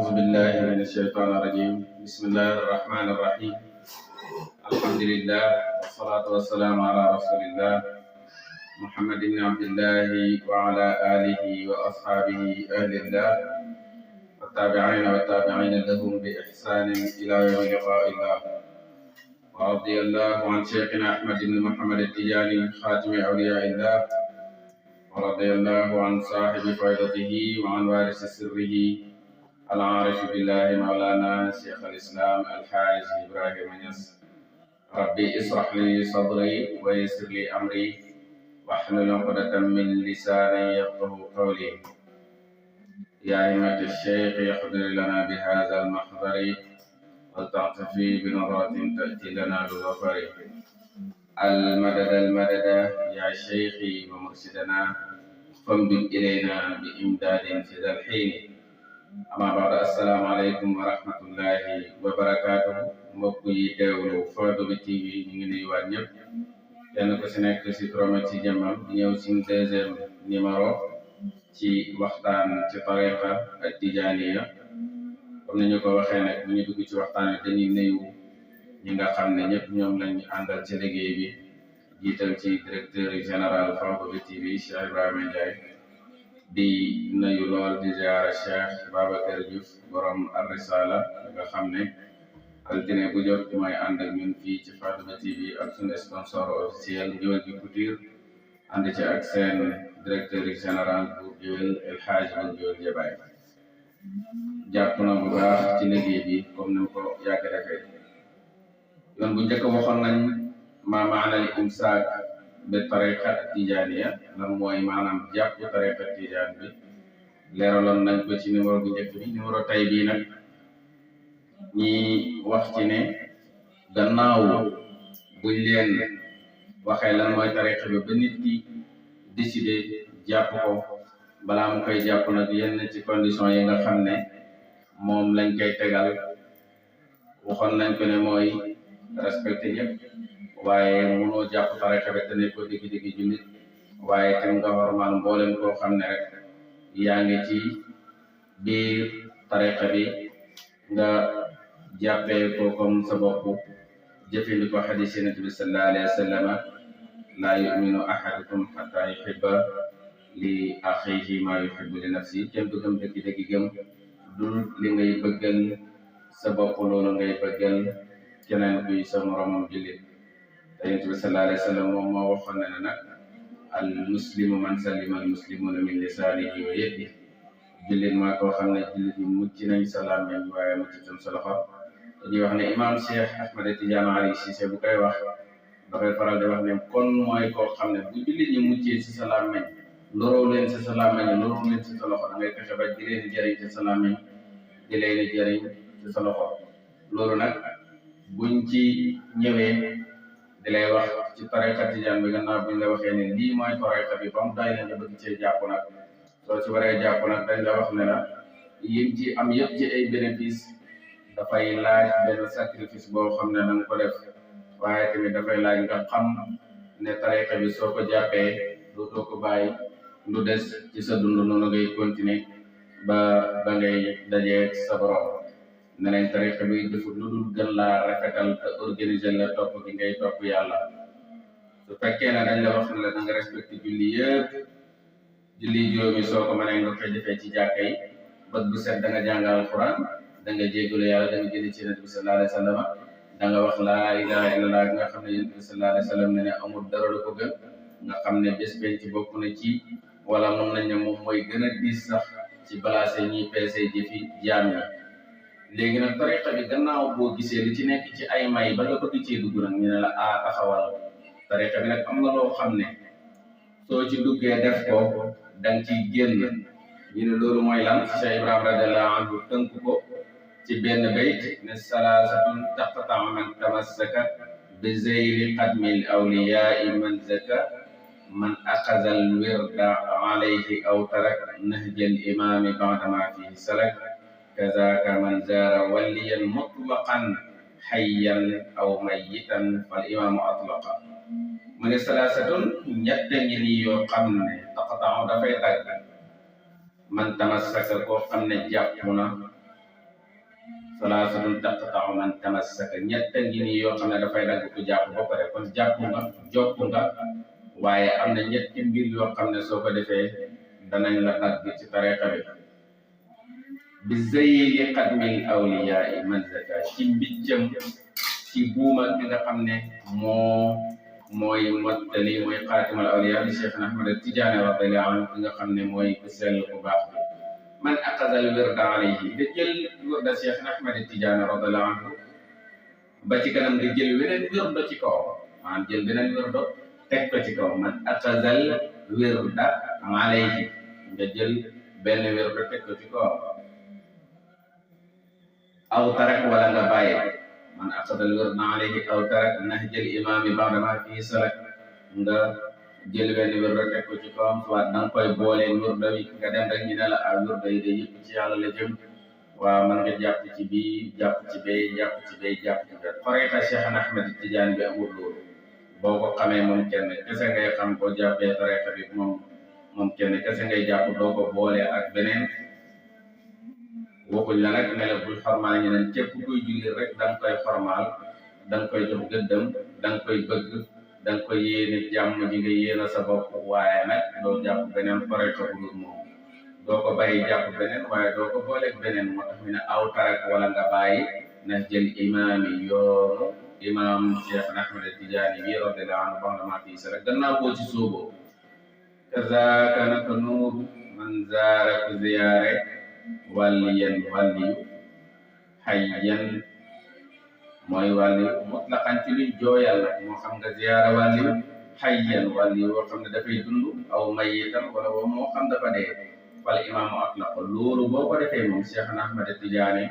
أعوذ بالله من الشيطان الرجيم بسم الله الرحمن الرحيم الحمد لله والصلاة والسلام على رسول الله محمد بن عبد الله وعلى آله وأصحابه أهل الله والتابعين لهم بإحسان إلى يوم لقاء الله ورضي الله عن شيخنا أحمد بن محمد التجاني خاتم أولياء الله ورضي الله عن صاحب فائدته وعن وارث سره العارف بالله مولانا شيخ الإسلام الحاج إبراهيم يس ربي اشرح لي صدري ويسر لي أمري واحلل عقدة من لساني يفقهوا قولي يا أئمة الشيخ يحضر لنا بهذا المحضر ولتعطفي بنظرة تأتي لنا بالظفر المدد يا شيخي ومرشدنا فامدد إلينا بإمداد في ذا الحين أما بعد السلام عليكم ورحمة الله وبركاته mbokk yi teewlu Faadobi TV ñu ngi nuyuwaat ñëpp kenn ku si nekk si turam ci jëmmam di ñëw si deuxième numéro ci waxtaan ci tariqa ak tijaaniya comme ni ñu ko waxee nag bu ñu dugg ci waxtaan wi dañuy nuyu ñi nga xam ne ñëpp ñoom lañu àndal ci liggéey bi jiital ci directeur général Faadobi TV Cheikh Ibrahima Ndiaye di nuyu lool di ziara Cheikh Babacar Diouf borom Ar-Risala nga xam ne altine bu jot mooy ànd ak ñun fii ci Faadobi TV ak suñu sponsor officiel Gueweul gi Couture ànd ci ak seen directeur général bu Gueweul El Hadj bu Gueweul Jabaay jàpp na bu baax ci liggéey bi comme ni ko yàgg defee yoon bu njëkk waxoon nañ ma maanal imsaak bi tariqa tijaaniya lan mooy maanaam jàpp tariqa tijaan bi leeraloon nañ ko ci numéro bu njëkk bi numéro tay bii nag ñi wax ci ne gannaaw buñ leen waxee lan mooy tariqa bi ba nit ki décider jàpp ko balaa mu koy jàpp nag yenn ci condition yi nga xam ne moom lañ koy tegal waxoon nañ ko ne mooy respecté ñëpp waaye mënoo jàpp tariqa bi te ne ko digg jullit waaye tam nga warmal mboolem koo xam ne rek yaa ngi ci biir tariqa bi nga jàppee ko comme sa bopp jëfandikoo xadiis Yonent bi sallallahu alayhi wa sallam laa yuminu ahadukum xatta yuhibba li axiihi maa yuhibbu li nafsi kenn du gëm dëgg gëm dul li ngay bëggal sa bopp loolu ngay bëggal keneen kuy sa moromam jullit te Yonent bi sallallahu alayhi wa sallam moom moo waxoon ne nag al muslimu man sallima al muslimuna min lisaanihi wa yadihi jullit maa koo xam ne jullit yi mucc nañ sa làmmiñ waaye mucc tam sa loxo dañuy wax ne imam Cheikh Ahmed Tidiane Ali Cissé bu koy wax dafay faral di wax ne kon mooy koo xam ne bu jullit ñi muccee ci sa làmmiñ loroo leen ci sa làmmiñ loroo leen ci sa loxo da ngay fexe ba di leen jëriñ ci sa làmmiñ di leen jëriñ ci sa loxo loolu nag buñ ci ñëwee di lay wax ci tariqa tijaan bi gannaaw buñ la waxee ne lii mooy tariqa bi ba mu doy na nga bëgg cee jàpp nag soo ci waree jàpp nag dañ la wax ne la yim ci am yëpp ci ay bénéfice dafay laaj benn sacrifice boo xam ne danga ko def waaye tamit dafay laaj nga xam ne tariqa bi soo ko jàppee dootoo ko bàyyi lu des ci sa dund noonu ngay continuer ba ngay dajee sa borom ne nañ tariqa bi defut lu dul gën laa rafetal te organiser la topp gi ngay topp yàlla su fekkee ne dañ la wax ne la da nga respecté julli yëpp julli juróomi soo ko mënee nga koy defee ci jàkka yi bët bu set da nga jàngal Alxuraan da nga jégalu yàlla da nga jëlee ci Yonent bi sallallahu alayhi wa sallam da nga wax laa ilaha illallah nga xam ne Yonent bi sallallahu alayhi wa sallam ne amul dara lu ko gën nga xam ne bés benn ci bokk na ci wala mën nañ ne moom mooy gën a diis sax ci balaase ñuy peese jëfi jaam yi léegi nag tariqa bi gannaaw boo gisee li ci nekk ci ay may ba nga bëgg cee dugg nag ñu ne la taxawal tariqa bi nag am na loo xam ne soo ci duggee def ko danga ciy génn ñu ne loolu mooy lan Cheikh Ibrahima radiyallahu anhu tënk ko ci benn bayt ne salaasatun taqta'u man tamassaka bi zeyli qadmil awliyaa man zaka man axaza al wirda alayhi aw tarak nahjal imaami ba'dama fihi salak kazaka man zaara waliyan mutlaqan hayyan aw mayyitan fal imaamu atlaqa mu ne salaasatun ñett ngi nii yoo xam ne taqta'u dafay dagg man tamassaka koo xam ne jàpp na salaasatun taqta'u man tamassaka ñett ngi nii yoo xam ne dafay dagg ku jàpp ba pare kon jàpp nga jokk nga waaye am na ñetti mbir yoo xam ne soo ko defee danañ la dagg ci tariqa bi bi zayyi xadmil awliyaa man zaka ci mbiccam ci buuma bi nga xam ne mooy mottali mooy xaatimal awliyaa bi Cheikh Ahmad Tijaani radiyallaahu anhu ki nga xam ne mooy ku sell ku baax bi man aqazal wirda alayhi da jël wirda Cheikh Ahmad Tijaani radiyallaahu anhu ba ci kanam nga jël weneen wirdo ci kaw maanaam jël beneen wirdo teg ko ci kaw man aqazal wirda alayhi nga jël benn wirdo teg ko ci kaw aw tarak wala nga bàyyi man aqazal wirda alayhi aw tarak nahjal imaami ba'da ma fii salak nga jël benn wirdo teg ko ci kawam soit da nga koy boolee wirdo yi nga dem rek ñu ne la wirdo yi de yëpp ci yàlla la jëm waaw man nga jàpp ci bii jàpp ci bee jàpp ci bee jàpp ci bee tariqa Cheikh Ahmad Tidiane bi amul loolu boo ko xamee moom kenn kese ngay xam boo jàppee tariqa bi moom kenn kese ngay jàpp doo ko boole ak beneen waxuñ la nag ne la bul xormaal ñeneen képp kuy julli rek da nga koy xormaal da nga koy jox gëddam da nga koy bëgg da nga koy yéene jàmm ji nga yéene sa bopp waaye nag doo jàpp beneen tariqa bu dul moom doo ko bàyyi jàpp beneen waaye doo ko booleeg beneen moo tax ñu ne aw tarak wala nga bàyyi na jël imaam yi yoonu imaam Cheikh Ahmad Tijaani bi radiyallaahu anhu wax na maa fii sa rek gannaaw boo ci sóoboo kazaaka naka nuuru man zaara ku ziyaare wàlliyan wàlliyu hayyan mooy wàlliyu mutlaqan ci luñ jooyal la moo xam nga ziyaare wàlliyu hayyan wàlliyu woo xam ne dafay dund aw mayitan wala woo moo xam dafa dee wal imaamu atlaqo loolu boo ko defee moom Cheikh Ahmad Tijaani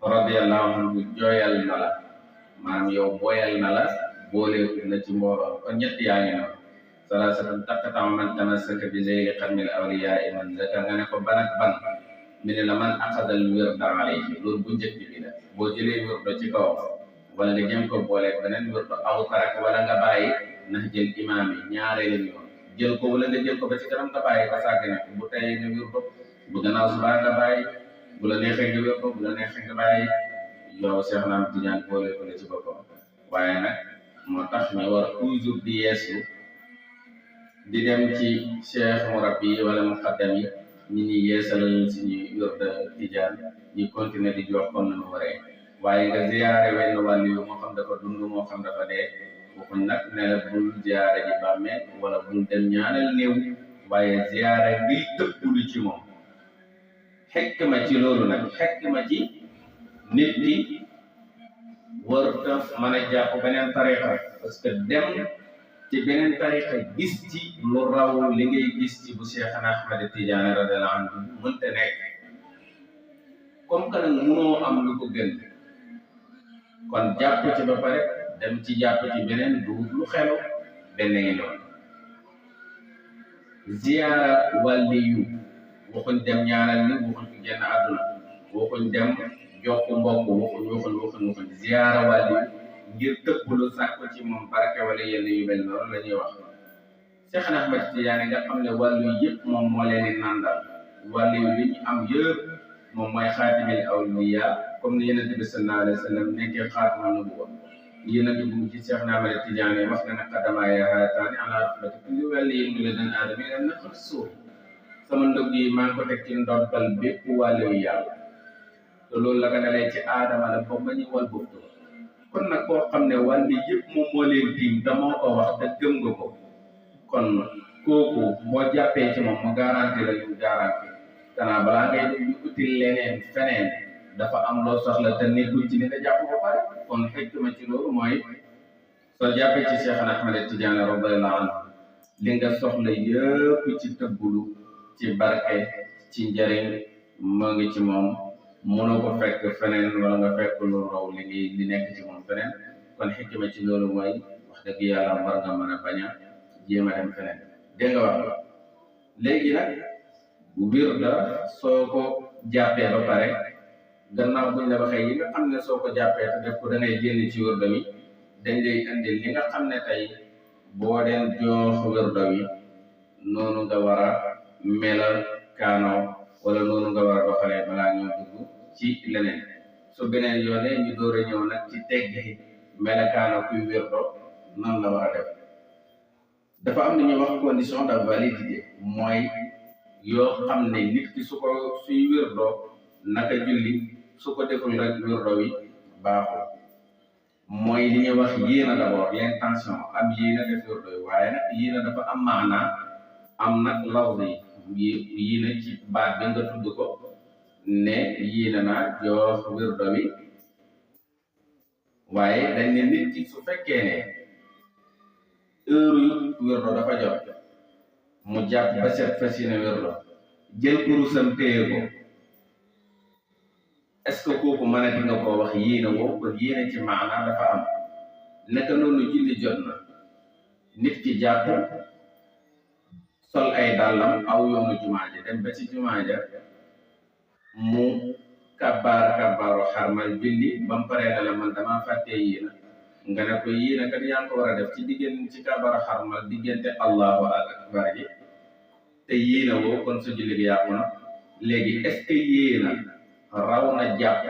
radiyallaahu anhu jooyal na la maanaam yow booyal na la booleeku la ci mbooloo kon ñett yaa ngi noonu salaasatun taqta'u man tamassaka bi zayli xadmil awliyaa man zaka nga ne ko ban ak ban mi ne la man axadal wirda alayhi loolu bu njëkk bi la boo jëlee wirdo ci kaw wala nga jëm ko booleeg beneen wirdo aw tarak wala nga bàyyi ndax jël imaam yi ñaareelu yoon jël ko wala nga jël ko ba ci kanam nga bàyyi ba sàgg ne bu tey nga wirdo bu gannaaw subaa nga bàyyi bu la neexee nga wirdo bu la neexee nga bàyyi yow Cheikh Ahmad Tidiane boole ko la ci boppam waaye nag moo tax ñu war toujours di yeesu di dem ci cheikh murabbi wala muqaddam yi ñi ñuy yeesalal suñu wirda Tijaan ñu continuer di jox comme nu mu waree waaye nga ziyaare wenn wàll yu moo xam dafa dund moo xam dafa dee waxuñ nag ne la bul ziyaare ji bàmmeel wala bul dem ñaanal néew waaye ziyaare ngir tëbbulu ci moom xekk ma ci loolu nag xekk ma ci nit ki warta mën a jàpp beneen tariqa parce que dem ci beneen tariqa gis ci lu raw li ngay gis ci bu Cheikh Ahmad Tidiane radiyallaahu anhu mënta nekk comme que nag mënoo am lu ko gën kon jàpp ci ba pare dem ci jàpp ci beneen du lu xelu benn ngi noonu ziyaara wàlliyu waxuñ dem ñaanal ni waxuñ fi génn àdduna waxuñ dem jokk mbokk waxuñ ziyaara wàlliyu ngir tëbbulu sàkku ci moom barke wala yenn yu mel noonu la ñuy wax Cheikh Ahmad Tidiane nga xam ne wàllu yëpp moom moo leen di nandal wàllu li ñu am yëpp moom mooy xaatimil awliya comme ni Yonent bi sallallahu alayhi wa sallam nekkee xaatimu nubuwwa Yonent bi ci Cheikh Ahmad Tidiane wax na ne qadamaaya haataani alaa rukbati kulli waliyyin min ladun aadama ilaa nafxati suur sama ndëgg yi maa ngi ko teg ci ndoddal bépp wàllu yàlla te loolu la ko dalee ci aadama la ba ba ñu wal boobu kon nag koo xam ne wàllu yëpp moom moo leen tiim te moo ko wax te gëm nga ko kon kooku boo jàppee ci moom mu garanti la ñu garanti kanaa balaa ngay dem ñu uti leneen feneen dafa am loo soxla te nekkul ci ni nga jàpp ba pare kon xëccuma ci loolu mooy soo jàppee ci Cheikh Ahmad Tidiane radiyallaahu anhu li nga soxla yëpp ci tëbbulu ci barke ci njëriñ moo ngi ci moom mënoo ko fekk feneen wala nga fekk lu raw li nekk ci moom feneen kon xëccuma ci loolu mooy wax dëgg yàlla war nga mën a bañ a jéem a dem feneen dégg nga wax léegi nag wirda soo ko jàppee ba pare gannaaw buñ la waxee yi nga xam ne soo ko jàppee te def ko da ngay génn ci wirda wi dañ lay indil li nga xam ne tey boo den jox wirda wi noonu nga war a melal kaanoo wala noonu nga war a doxalee balaa ñoo dugg ci leneen su beneen yoone ñu door a ñëw nag ci teggi melakaana kuy wirdo nan la war a def. dafa am na ñuy wax condition de validité mooy yoo xam ne nit ki suy wirdo naka julli su ko deful rek wirdo wi baaxul. mooy li ñuy wax yéena d'abord l'intention am yéena def wirdo wi waaye nag yéena dafa am maanaa am nag lafz yi yéena ci baat bi nga tudd ko ne yéena naa jox wirdo wi waaye dañ ne nit ki su fekkee ne heure yu wirdo dafa jot mu jàpp ba set fas yéene wirdo jël kurusam téye ko est-ce que kooku mën a di nga koo wax yéene woo kon yéene ci maanaa dafa am. naka noonu julli jot na nit ki jàpp sol ay dàllam aw yoonu jumaa ja dem ba ci jumaa ja mu kabbaaru xarmal julli ba mu paree la man damaa fàttee yéena nga ne ko yéena kat yaa ngi ko war a def ci diggante ci kabbaaru xarmal diggante allahu akbar ji te yéena woo kon sa julli gi yàqu na. léegi est-ce que yéena raw na jàpp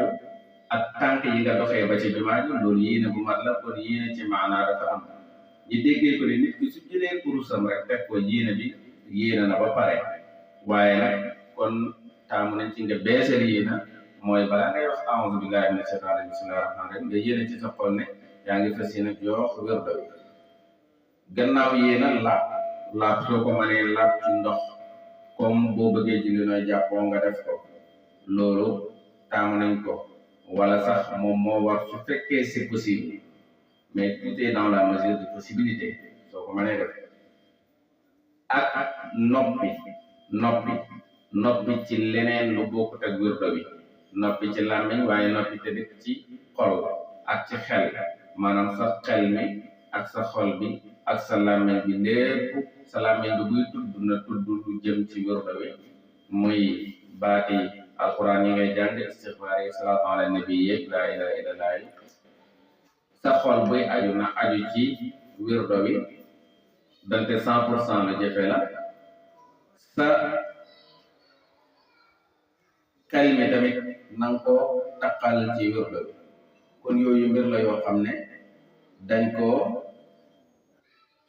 ak tànk yi nga doxee ba ci jumaa ji loolu yéena bu mat la kon yéena ci maanaa dafa am. ñu déggee ko ne nit ki su jëlee kurusam rek teg ko yéena bi yéena na ba pare waaye nag kon taamu nañ ci nga beesal yéena mooy balaa ngay wax a'uuzu billaahi mina shaytaani rajiim bismillaahi rahmaani rahiim nga yéena ci sa xol ne yaa ngi fas yéene jox wirdo wi. gannaaw yéena laab soo ko mënee laab ci ndox comme boo bëggee julli nooy jàppoo nga def ko loolu taamu nañ ko wala sax moom moo war su fekkee c'est possible mais tout est dans la mesure de possibilité soo ko mënee def. ak noppi ci leneen lu bokkut ak wirdo bi noppi ci làmmiñ waaye noppi tamit ci xol ak ci xel maanaam sa xel mi ak sa xol bi ak sa làmmiñ bi lépp sa làmmiñ bi buy tudd na tudd lu jëm ci wirdo bi muy baati alquran yi ngay jàng istixfaar yi salaatu ala nabi yeeg laa ilaaha illallaah yi. sa xol buy aju na aju ci wirdo bi donte 100% la jëfe la. sa kalime tamit nanga ko taqal ci wirdo bi kon yooyu mbir la yoo xam ne dañ ko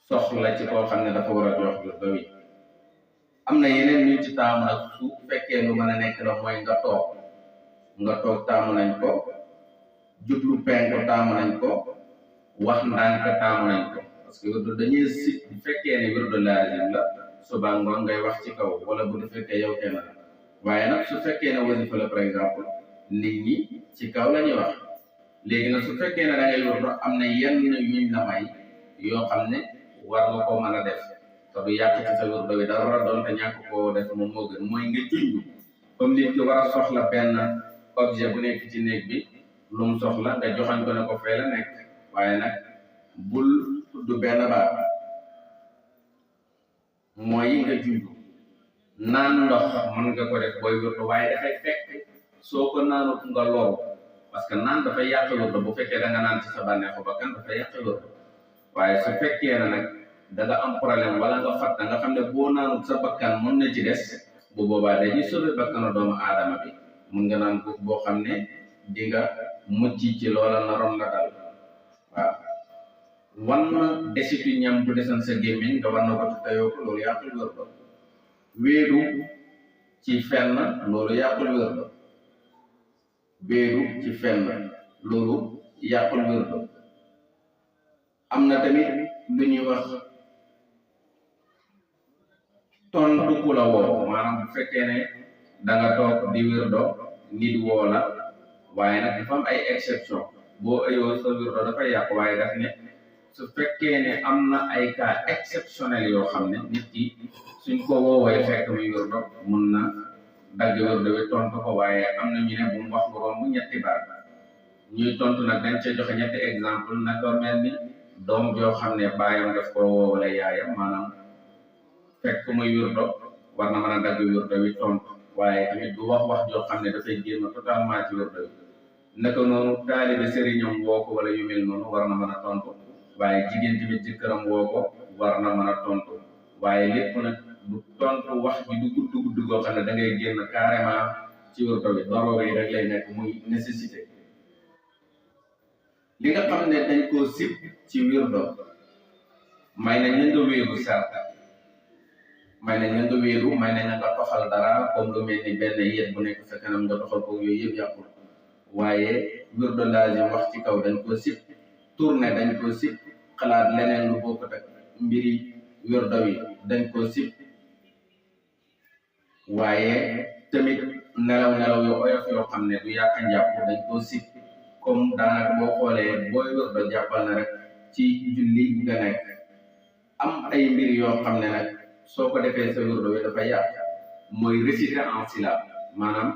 soxla ci koo xam ne dafa war a jox wirdo wi. am na yeneen ñu ci taamu nag su fekkee lu mën a nekk la mooy nga toog taamu nañ ko jublu penku taamu nañ ko wax ndànk taamu nañ ko parce que wirdo dañuy si bu fekkee ne wirdo laazim la suba ngoon ngay wax ci kaw wala bu fekkee yow kenn la waaye nag su fekkee ne wasifa la par exemple nit ñi ci kaw la ñuy wax. léegi nag su fekkee ne da ngay wirdo am na yenn yuñ la may yoo xam ne war nga koo mën a def te du yàq ci sa wirdo bi dara doon te ñàkk koo def moom moo gën mooy nga junj comme nit ki war a soxla benn objet bu nekk ci néeg bi lu mu soxla nga joxañ ko ne ko fee la nekk waaye nag bul tudd benn baat mooy nga junj. naan ndox mën nga ko def booy wirdo waaye dafay fekk soo ko naanut nga loru parce que naan dafay yàq wirdo bu fekkee da nga naan ci sa bànneexu bakkan dafay yàq wirdo waaye su fekkee ne nag da nga am problème wala nga fàtta nga xam ne boo naanut sa bakkan mën na ci des bu boobaa dañuy sauver bakkanu doomu aadama bi mun nga naan ko boo xam ne di nga mucc ci loola naroon la dal. waaw wan na desitu ñam bu desan sa gémmiñ nga war na ko tayoo ko loolu yàqul wirdo. wéedu ci fenn loolu yàqul wirdo. am na tamit lu ñuy wax tontu ku la woo maanaam bu fekkee ne da nga toog di wirdo nit woo la waaye nag dafa am ay exception boo ayoo sa wirdo dafay yàqu waaye daf ne su fekkee ne am na ay cas exceptionnel yoo xam ne nit ki suñ ko woowee fekk muy wirdo mun na dagg wirdo bi tontu ko waaye am na ñu ne bu mu wax lu romb ñetti baat ñuy tontu nag dañ ca joxe ñetti exemple naka mel ni doom joo xam ne baayam daf ko woo wala yaayam maanaam fekk muy wirdo war na mën a dagg wirdo wi tontu waaye tamit du wax joo xam ne dafay génn totalement ci wirdo wi. naka noonu taalibe sëriñam woo ko wala yu mel noonu war na mën a tontu waaye jigéen tamit jëkkëram woo ko war na mën a tontu waaye lépp nag du tontu wax bi du gudd goo xam ne da ngay génn carrément ci wirdo bi daroora yi rek lay nekk muy nécessité li nga xam ne dañ koo sib ci wirdo may nañ la nga wéeru sart may nañ la nga wéeru may nañ la nga toxal dara comme lu mel ni benn yet bu nekk sa kanam nga toxal ko yooyu yëpp yàqul waaye wirdo lazim wax ci kaw dañ koo sib tourné dañ koo sib xalaat leneen lu bokkut ak mbiri wirdo wi dañ koo sib waaye tamit nelaw yu oyof yoo xam ne du yàq njàpp dañ koo sib comme daanaka boo xoolee booy wirdo jàppal na rek ci julli nga nekk am ay mbir yoo xam ne nag soo ko defee sa wirdo wi dafa yàq mooy réciter en syllabe maanaam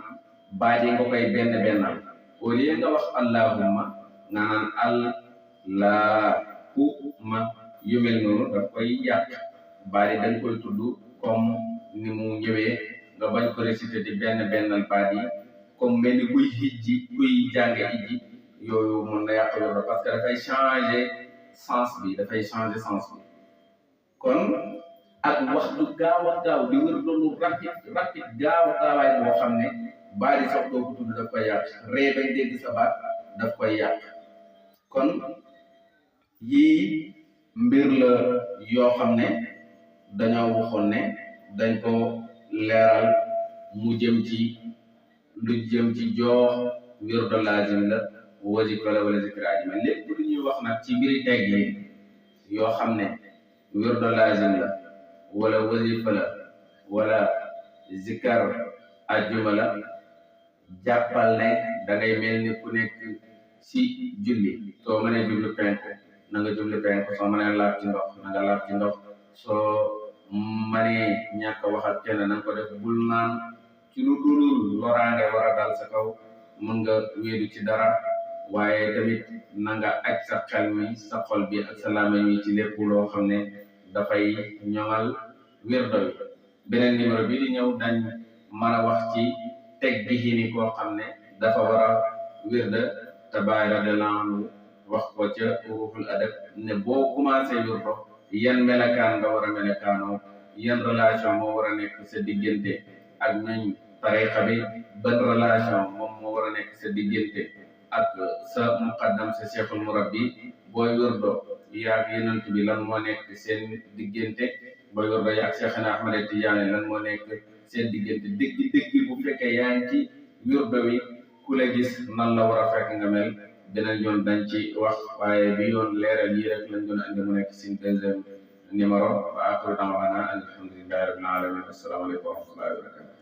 baat yi nga koy benn bennal au lieu nga wax allahumma nga naan allahumma yu mel noonu daf koy yàq baat yi dañ koy tudd comme ni mu ñëwee nga bañ ko réciter di benn bennal baat yi comme mel ni kuy hijji kuy jànge ijji yooyu mën na yàq wirdo parce que dafay changer sens bi kon ak wax du gaaw a gaaw di wirdo lu rapide gaaw gaawaay boo xam ne baat yi sax doo ko tudd daf koy yàq ree bañ dégg sa baat daf koy yàq kon yii mbir la yoo xam ne dañoo waxoon ne dañ ko leeral mu jëm ci lu jëm ci joox wirdo lazim la wasifa la wala zikr ajma lépp lu ñuy wax nag ci mbiri tegg yi yoo xam ne wirdo lazim la wala wasifa la wala zikar ajuma la jàppal ne da ngay mel ni ku nekk ci julli soo mënee jublu penku na nga jublu penku soo mënee laab ci ndox na nga laab ci ndox soo mënee ñàkk waxal kenn na nga ko def bul naan ci lu dulul loraange war a dal sa kaw mën nga wéedu ci dara waaye tamit na nga aj sa xel mi sa xol bi ak sa làmmiñ mi ci lépp loo xam ne dafay ñoŋal wirdo wi beneen numéro bi di ñëw dañ mën a wax ci teg gi xini koo xam ne dafa war a wirda te Baay radiyallaahu anhu wax ko ca ruuxul adab ne boo commencé wirdo yan melakaan nga war a melakaanoo yan relation moo war a nekk sa diggante ak ñooñ tariqa bi ban relation moom moo war a nekk sa diggante ak sa muqaddam sa cheikhul murabbi booy wirdo yaag Yonent bi lan moo nekk seen diggante booy wirdo yaag Cheikhna Ahmad Tijaani lan moo nekk seen diggante dëgg bu fekkee yaa ngi ci wirdo wi ku la gis nan la war a fekk nga mel beneen yoon dañ ci wax waaye bi yoon leeral yi rek lañ doon andi mu nekk suñ deuxième numéro wa axiru da'waana alhamdulillahi rabbil alamin assalaamu aleykum wa rahmatullahi wa barakatuh